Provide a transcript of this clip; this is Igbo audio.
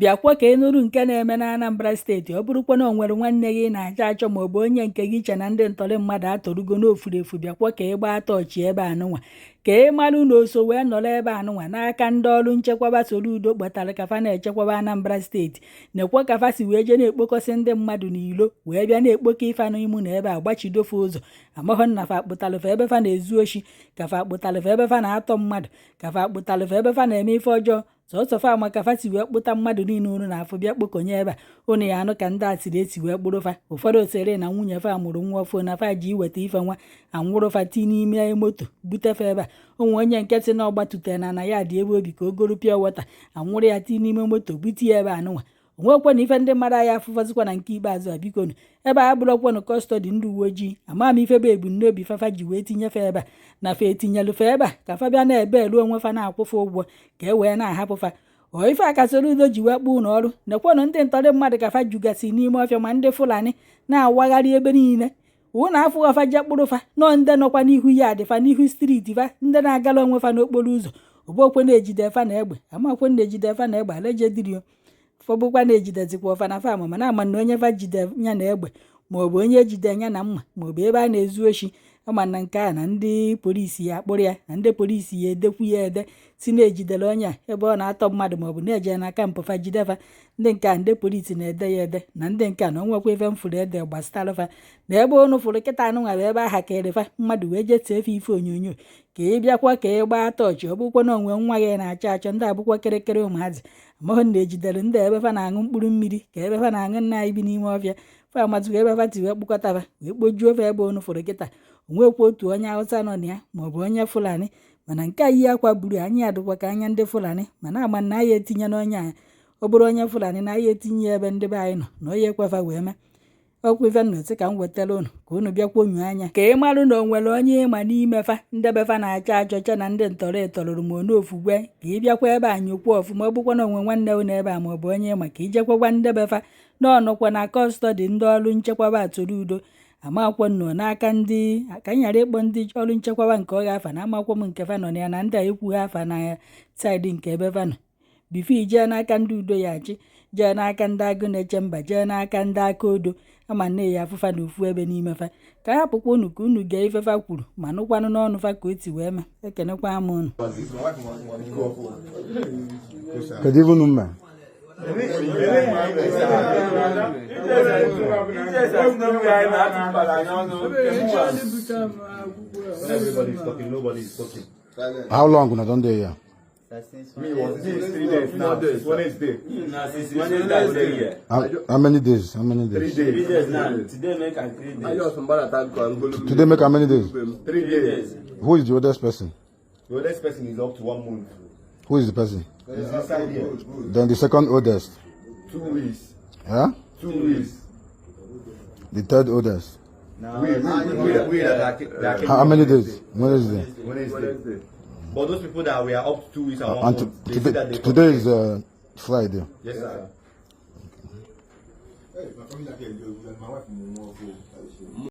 Bịakwa ka ị nụrụ nke na-eme na Anambra Steeti. Ọ bụrụkwa na o nwere nwanne gị na-achọ achọ, maọbụ onye nke gị iche na ndị ntọrị mmadụ atọrugo n'ofuru efu, bịakwa ka ị gbaa tọọchị ebe anụnwa, ka ị marụ na oso wee nọrọ ebe anụnwa n'aka ndị ọrụ nchekwaba Soludo kpọtara ka fa na-echekwaba Anambra Steeti. Nekwa ka fa si wee jee na-ekpokọsị ndị mmadụ n'ilo, wee bịa na-ekpokọ ife n'ime na ebe a gbachidofe ụzọ. Amaghọ nna fa akpụtalụfa ebe fa na-ezu oshi, ka fa akpụtalụfa ebe fa na-atọ mmadụ, ka fa akpụtalụfa ebe fa na-eme ife ọjọọ. Sọsọ fa maka fa si wee kpụta mmadụ niile unu na-afụ bịa kpokọnye ebe a. Unu ya anụ ka ndị a siri esi wee kpụrụ fa. Ụfọdụ osere na nwunye fa mụrụ nwa ọfụ, na fa ji iweta ife nwa anwụrụ fa tii n'ime moto butefe ebe a. Onwe onye nke si na ọgbatute na ya dị ebe obi ka o goro pure water, anwụrụ ya tii n'ime moto bute ya ebe anụnwa. Onwekwe na ife ndị mmadụ anyị afụfọzikwa na nke ikpeazụ a. Bikonu, ebe a abụrụkwanụ custody ndị uwe ojii. Ama m ife bụ ebumnobi fafa ji wee tinyefe ebe a, na fa etinyelụfe ebe a ka fa bịa na-ebe elu onwe fa na-akwụfe ụgwọ ka e wee na-ahapụ fa. O ife a ka Soludo ji wee kpọọ ụnụ ọrụ. Nekwanụ ndị ntọrị mmadụ ka fa jugasị n'ime ọfịa, ma ndị Fulani na-awagharị ebe niile. Ụnụ afụghọ fa je kpụrụ fa nọọ, ndị nọkwa n'ihu ya dị fa n'ihu street fa, ndị na-agala onwe fa n'okporo ụzọ. Ọbụokwe na-ejide fa na egbe, amakwe na-ejide fa na egbe alejedrio fọbụkwa na-ejidezikwa ọfa na fam, mana ama na onye fa jide ya na egbe, maọbụ onye ejide ya na mma, maọbụ ebe a na-ezu oshi, ama na nke a na ndị polisi ya akpụrụ ya, na ndị polisi ya edekwu ya ede si na-ejidere onye a ebe ọ na-atọ mmadụ, maọbụ na-eje na camp fa jidefa. Ndị nke a, ndị polisi na-ede ya ede na ndị nke a na onwekwa ife mfụrụ ede gbasara fa. Na ebe unu fụrụ kịta anụnwa bụ ebe aha kere fa mmadụ wee jee tee ife onyonyo, ka ị bịakwa ka ị gbaa tọọchị. Ọ bụkwa na onwe nwa gị na-achọ achọ, ndị abụkwa kịrịkịrị ụmụazị. Amaghị na ejidere ndị ebe fa na-aṅụ mkpụrụ mmiri, ka ebe fa na-aṅụ nna anyị bi n'ime ọfịa. Fa amatụkwa ebe fa ti wee kpụkọtaba wee kpojuo fa ebe unu fụrụ kịta. Onwekwa otu onye Hausa nọ na ya maọbụ onye Fulani, mana nke a yi akwa buru anya ya dịkwa ka anya ndị Fulani, mana ama na ya etinye n'onye a. Ọ bụrụ onye Fulani na ya etinye ya ebe ndị be anyị nọ na onye ekwefa wee mee ọkwa ife nna ka m wetara unu ka unu bịakwa onyo anya, ka ị marụ na o nwere onye ịma n'ime fa ndebe fa na-achọ achọcha na ndị ntọrọ ịtọrụrụ ma onofugwe, ka ị bịakwa ebe a nyokwa ọfụma. Ọ bụkwa na onwe nwanne unu ebe a maọbụ onye ịma, ka ijekwa ndebe fa n'ọnụkwa na custody ndị ọrụ nchekwaba Soludo. Amakwọ nnọọ n'aka ndị ka m ghara ịkpọ ndị ọrụ nchekwaba nke ọ ga-afa na amakwọ m nke fa nọ na ya, na ndị a ekwughị afa na side nke ebe fa nọ. Before ijee n'aka ndị udo ya achị, jee n'aka ndị agụ na-eche mba, jee n'aka ndị aka odo, ama nne ya afụfa na ofu ebe n'ime fa. Ka hapụkwa unu ka unu gee ife fa kwuru ma nụkwanụ n'ọnụ fa ka o si wee mee. Ekenekwa m unu. Kedu ife unu mee? Everybody is talking, nobody is talking. How long una don dey here? Me was this 3 days now. Since Wednesday. Wednesday. How many days? How many Three days? days. 3 days now. Today make am 3 days. Today make how many days? 3 days. Who is the oldest person? The oldest person is up to one month. Who is the person? He's inside here. Then the second oldest. 2 weeks. Yeah? 2 weeks. The third oldest. We that are How many days? Wednesday. Wednesday. But those people that were up to 2 weeks and one And month, they say that today, they today is Friday. Yes, sir. My wife.